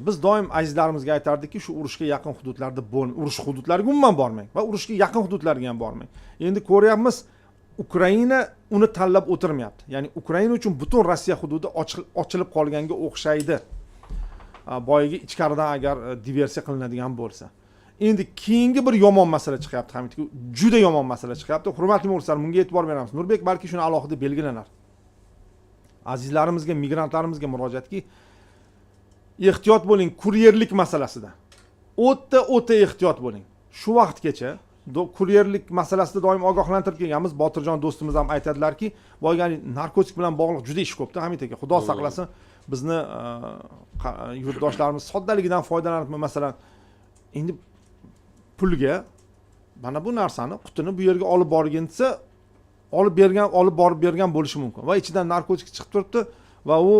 Biz doim azizlarimizga aytardikki, shu urushga yaqin hududlarda bo'lmang, urush hududlariga umuman bormang va urushga yaqin hududlarga ham bormang. Endi ko'ryapmiz, Ukraina uni tanlab o'tirmayapti, ya'ni Ukraina uchun butun Rossiya hududi ochilib qolganga o'xshaydi, boyagi ichkaridan agar diversiya qilinadigan bo'lsa. Endi keyingi bir yomon masala chiqyapti, Hamid, juda yomon masala chiqyapti. Hurmatli muxlislar, bunga e'tibor beramiz. Nurbek, balki shuni alohida belgilanar. Azizlarimizga, migrantlarimizga murojaatki, ehtiyot bo'ling kuryerlik masalasida, o'ta o'ta ehtiyot bo'ling. Shu vaqtgacha kuryerlik masalasida doim ogohlantirib kelganmiz. Botirjon do'stimiz ham aytadilarki, boyagi narkotik bilan bog'liq juda ish ko'pda, Hamid aka. Xudo saqlasin, bizni yurtdoshlarimiz soddaligidan foydalanib, masalan, endi pulga mana bu narsani, qutini bu yerga olib borgin desa, olib bergan, olib borib bergan bo'lishi mumkin va ichidan narkotik chiqib turibdi va u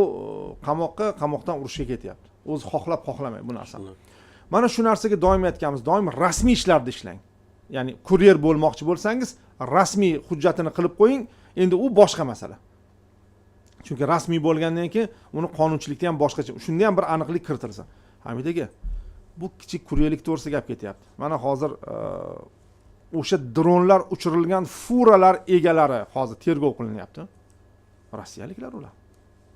qamoqqa, qamoqdan urushga ketyapti, o'zi xohlab xohlamay bu narsani. Mana shu narsaga doim aytganmiz, doim rasmiy ishlarda ishlang, ya'ni kuryer bo'lmoqchi bo'lsangiz, rasmiy hujjatini qilib qo'ying. Endi u boshqa masala, chunki rasmiy bo'lgandan keyin uni qonunchilikda ham boshqacha, shunda ham bir aniqlik kiritilsa. Hamid aka, bu kichik kuryerlik to'g'risida gap ketyapti. Mana hozir o'sha dronlar uchirilgan furalar egalari hozir tergov qilinyapti. Rossiyaliklar ular,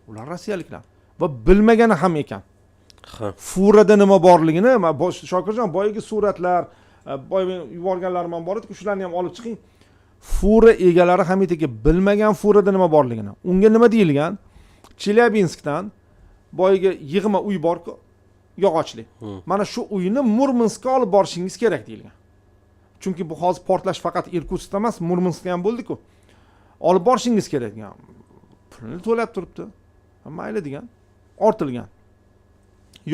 ular rossiyaliklar va bilmagani ham ekan furada nima borligini. Shokirjon, boyagi suratlar, boya yuborganlarim ham bor edi, shularni ham olib chiqing. Fura egalari, Hamid aka, bilmagan furada nima borligini. Unga nima deyilgan? Chelyabinskdan boyagi yig'ma uy borku, yog'ochli, mana shu uyni Murmanskka olib borishingiz kerak deyilgan. Chunki bu hozir portlash faqat Irkutskda emas, Murmanskda ham bo'ldiku. Olib borishingiz kerak degan, pulini to'lab turibdi. Mayli degan, ortilgan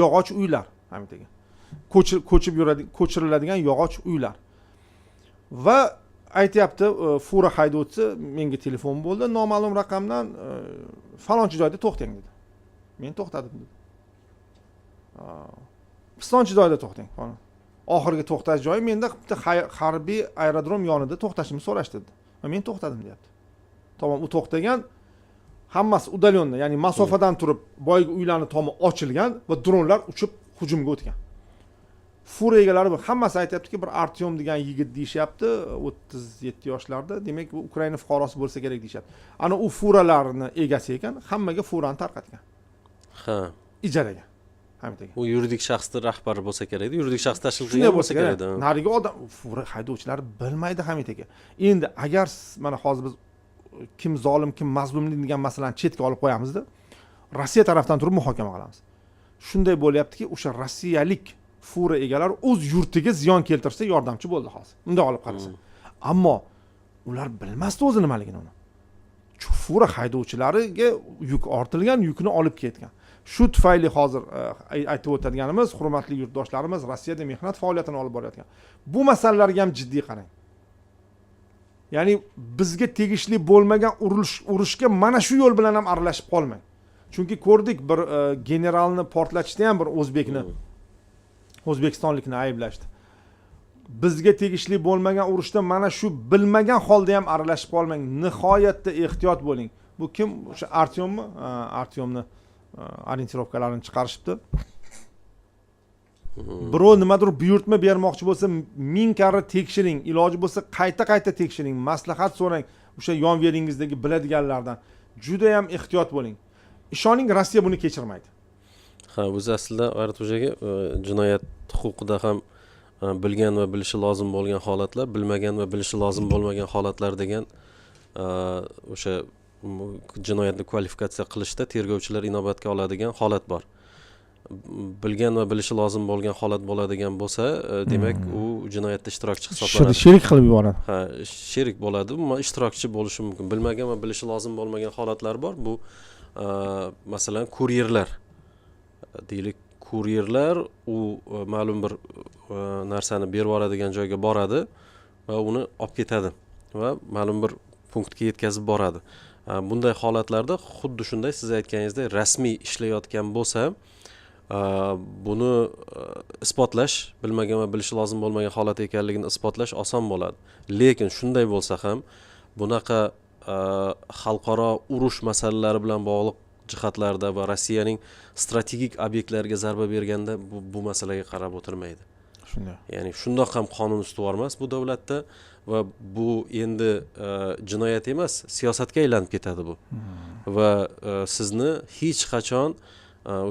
yog'och uylar, Hamid aka, ko'chib yuradi, ko'chiriladigan yog'och uylar. Va aytyapti fura haydovchisi: "Menga telefon bo'ldi noma'lum raqamdan, falonchi joyda to'xtang dedi, men to'xtadim dedi. Pistonchi joyda to'xtang falan. Oxirgi to'xtash joyi menda bitta harbiy aerodrom yonida to'xtashimni so'rashdi dedi va men to'xtadim", deyapti. Tamom, u to'xtagan, hammasi удаленно, ya'ni masofadan turib boyagi uylarni tomi ochilgan va dronlar uchib hujumga o'tgan. Fura egalari bu hammasi aytyaptiki, bir Artyom degan yigit deyishyapti, 37 yoshlarda, demak, bu Ukraina fuqarosi bo'lsa kerak deyishyapti. Ana u furalarni egasi ekan, hammaga furani tarqatgan ijaraga, Hamid aka. U yuridik shaxsni rahbari bo'lsa kerak, yuridik shaxs tashkil Shunday qilgan bo'lsa bo'lsa kerak. kerak. Narigi odam, fura haydovchilari bilmaydi, Hamid aka. Endi agar mana hozir biz kim zolim, kim mazlum degan masalani chetga olib qo'yamizda, Rossiya tarafdan turib muhokama qilamiz. Shunday bo'lyaptiki, o'sha rossiyalik fura egalari o'z yurtiga ziyon keltirsa, yordamchi bo'ldi hozir bunday olib qarasa. Ammo ular bilmasdi o'zi nimaligini uni. Shu fura haydovchilariga yuk ortilgan, yukni olib ketgan. Shu tufayli hozir aytib o'tadiganimiz, hurmatli yurtdoshlarimiz, Rossiyada mehnat faoliyatini olib borayotgan, bu masalalarga ham jiddiy qarang. Ya'ni bizga tegishli bo'lmagan urushga mana shu yo'l bilan ham aralashib qolmang. Chunki ko'rdik, bir generalni portlatishda ham bir o'zbekni, o'zbekistonlikni ayblashdi. Bizga tegishli bo'lmagan urushda mana shu bilmagan holda ham aralashib qolmang, nihoyatda ehtiyot bo'ling. Bu kim, o'sha Artyommi? Ha, Artyomni ориентировка larini chiqarishibdi. Birov nimadir buyurtma bermoqchi bo'lsa, ming karra tekshiring, iloji bo'lsa qayta qayta tekshiring, maslahat so'rang o'sha yon veringizdagi biladiganlardan. Judayam ehtiyot bo'ling. Ishoning, Rossiya buni kechirmaydi. Ha, o'zi aslida, G'ayrat aka, jinoyat huquqida ham bilgan va bilishi lozim bo'lgan holatlar, bilmagan va bilishi lozim bo'lmagan holatlar degan o'sha jinoyatni kvalifikatsiya qilishda tergovchilar inobatga oladigan holat bor. Bilgan va bilishi lozim bo'lgan holat bo'ladigan bo'lsa, demak, u jinoyatda ishtirokchi hisoblanadi. Sherik qilib yuboradi. Ha, sherik bo'ladi, umuman ishtirokchi bo'lishi mumkin. Bilmagan va bilishi lozim bo'lmagan holatlar bor. Bu masalan, kuryerlar deylik. Kuryerlar u ma'lum bir narsani berib yuboradigan joyga boradi va uni olib ketadi va ma'lum bir punktga yetkazib boradi. Bunday holatlarda xuddi shunday, siz aytganingizdek, rasmiy ishlayotgan bo'lsa, buni isbotlash, bilmagan va bilishi lozim bo'lmagan holat ekanligini isbotlash oson bo'ladi. Lekin shunday bo'lsa ham, bunaqa xalqaro urush masalalari bilan bog'liq jihatlarda va Rossiyaning strategik obyektlariga zarba berganda bu masalaga qarab o'tirmaydi. Shunday. Ya'ni shundoq ham qonun ustuvor emas bu davlatda va bu endi jinoyat emas, siyosatga aylanib ketadi bu. Va sizni hech qachon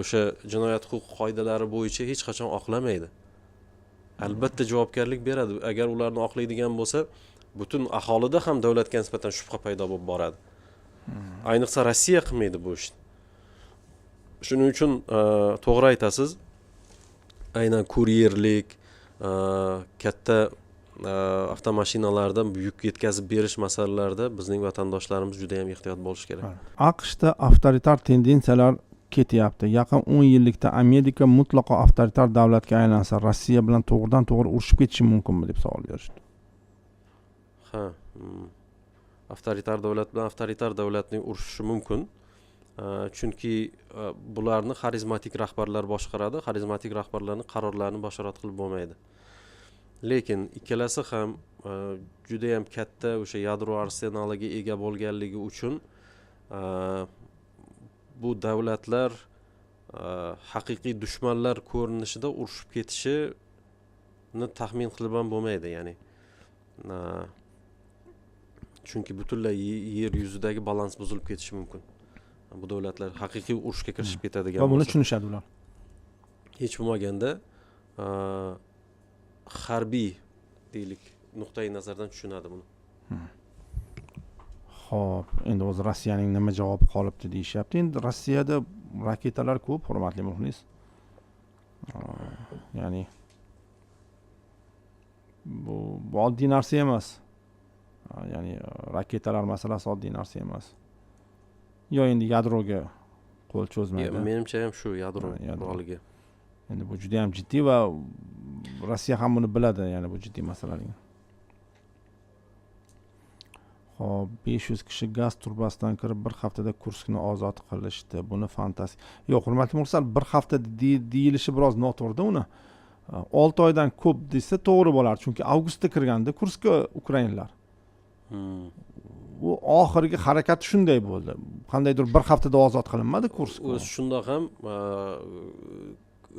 o'sha jinoyat huquq qoidalari bo'yicha hech qachon oqlamaydi. Albatta javobgarlik beradi. Agar ularni oqlaydigan bo'lsa, butun aholida ham davlatga nisbatan shubha paydo bo'lib boradi. Ayniqsa Rossiya qilmaydi bu ishni. Shuning uchun to'g'ri aytasiz, aynan kuryerlik, katta avtomashinalarda yuk yetkazib berish masalalarida bizning vatandoshlarimiz juda ham ehtiyot bo'lishi kerak. AQShda avtoritar tendensiyalar ketyapti. Yaqin 10 yillikda Amerika mutlaqo avtoritar davlatga aylansa, Rossiya bilan to'g'ridan to'g'ri urushib ketishi mumkinmi deb savol berishdi. Ha, avtoritar davlat bilan avtoritar davlatning urushishi mumkin. Chunki bularni xarizmatik rahbarlar boshqaradi, xarizmatik rahbarlarning qarorlarini bashorat qilib bo'lmaydi. Lekin ikkalasi ham juda ham katta o'sha yadro arsenaliga ega bo'lganligi uchun bu davlatlar haqiqiy dushmanlar ko'rinishida urushib ketishini taxmin qilib ham bo'lmaydi, ya'ni chunki butunlay yer yuzidagi balans buzilib ketishi mumkin. Bu davlatlar haqiqiy urushga kirishib ketadigan va buni tushunishadi ular. Hech bo'lmaganda harbiy deylik nuqtai nazardan tushunadi buni. Xo'p, endi o'zi Rossiyaning nima javobi qolibdi deyishyapti. Endi Rossiyada raketalar ko'p, hurmatli muxlis. Ya'ni bu oddiy narsa emas. Ya'ni raketalar masalasi oddiy narsa emas. Yo endi yadroga qo'l cho'zmaydi. Menimcha ham shu yadro quroliga. Endi bu juda ham jiddiy va Rossiya ham buni biladi, ya'ni bu jiddiy masalaligini. Xo'p, 500 kishi gaz turbasidan kirib bir haftada Kurskni ozod qilishdi. Buni fantastik. Yo'q, hurmatli muxlislar, bir hafta deyilishi biroz noto'g'ri uni. 6 oydan ko'p desa to'g'ri bo'lar, chunki avgustda kirganda Kurskka ukrainlar. U oxirgi harakati shunday bo'ldi. Qandaydir bir haftada ozod qilinmadi Kursk. O'zi shundoq ham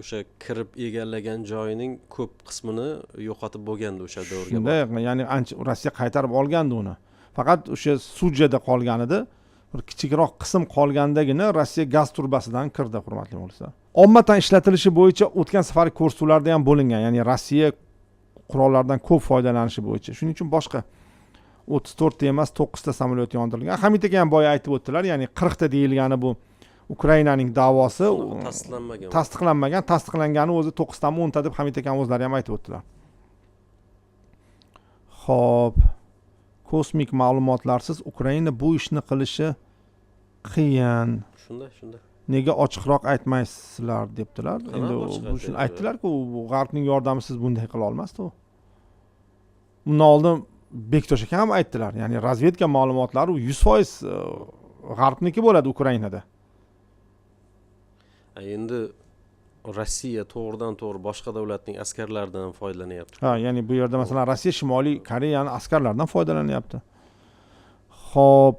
o'sha kirib egallagan joyining ko'p qismini yo'qotib bo'lgandi o'sha davrga. Shunday, ya'ni ancha Rossiya qaytarib olgandi uni. Faqat o'sha Sujada qolganida bir kichikroq qism qolgandagina Rossiya gaz turbasidan kirdi, hurmatli muxlislar. Ommatan ishlatilishi bo'yicha o'tgan safar ko'rsatuvlarda ham bo'lingan, ya'ni Rossiya qurollardan ko'p foydalanishi bo'yicha. Shuning uchun boshqa 34 ta emas, 9 ta samolyot yondirilgan. Hamid aka ham boya aytib o'tdilar, ya'ni 40 ta deyilgani bu Ukrainaning da'vosi tasdiqlanmagan. Tasdiqlanmagan, tasdiqlangani o'zi 9 tami 10 ta deb Hamid aka o'zlari ham aytib o'tdilar. Xo'p, kosmik ma'lumotlarsiz Ukraina bu ishni qilishi qiyin. Shunday, shunday. Nega ochiqroq aytmaysizlar debdilar. Endi bu shuni aytdilar-ku, G'arbning yordamisiz bunday qila olmasdi u. Bundan oldin Bektosh aka ham aytdilar, ya'ni razvedka ma'lumotlari 100% G'arbniki bo'ladi Ukrainada. Endi Rossiya to'g'ridan to'g'ri boshqa davlatning askarlaridan foydalanyapti. Ha, ya'ni bu yerda masalan Rossiya Shimoliy Koreyaning askarlaridan foydalanyapti. Xo'p,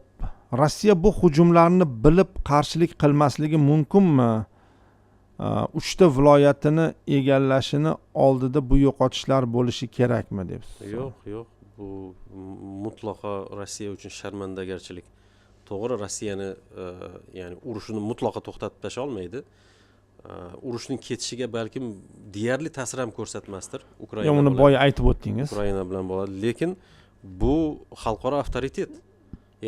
Rossiya bu hujumlarni bilib qarshilik qilmasligi mumkinmi? 3 ta viloyatini egallashini oldida bu yo'qotishlar bo'lishi kerakmi deb. Yo'q, yo'q, bu mutlaqo Rossiya uchun sharmandagarchilik. To'g'ri, Rossiyani ya'ni urushini mutlaqo to'xtatib tasha olmaydi. Urushning ketishiga balkim deyarli ta'sir ham ko'rsatmasdir. Ukraina uni boya aytib o'tdingiz. Ukraina bilan bo'ladi, lekin bu xalqaro avtoritet.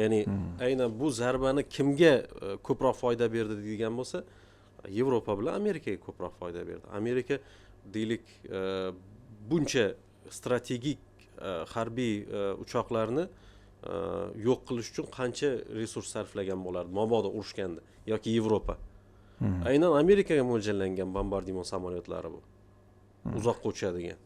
Ya'ni aynan bu zarbani kimga ko'proq foyda berdi degan bo'lsa, Yevropa bilan Amerikaga ko'proq foyda berdi. Amerika deylik buncha strategik harbiy uchoqlarni yo'q qilish uchun qancha resurs sarflagan bo'lardi mabodo urushganda yoki Yevropa. Aynan Amerikaga mo'ljallangan bombardimon samolyotlari bu. Uzoqqa uchadigan.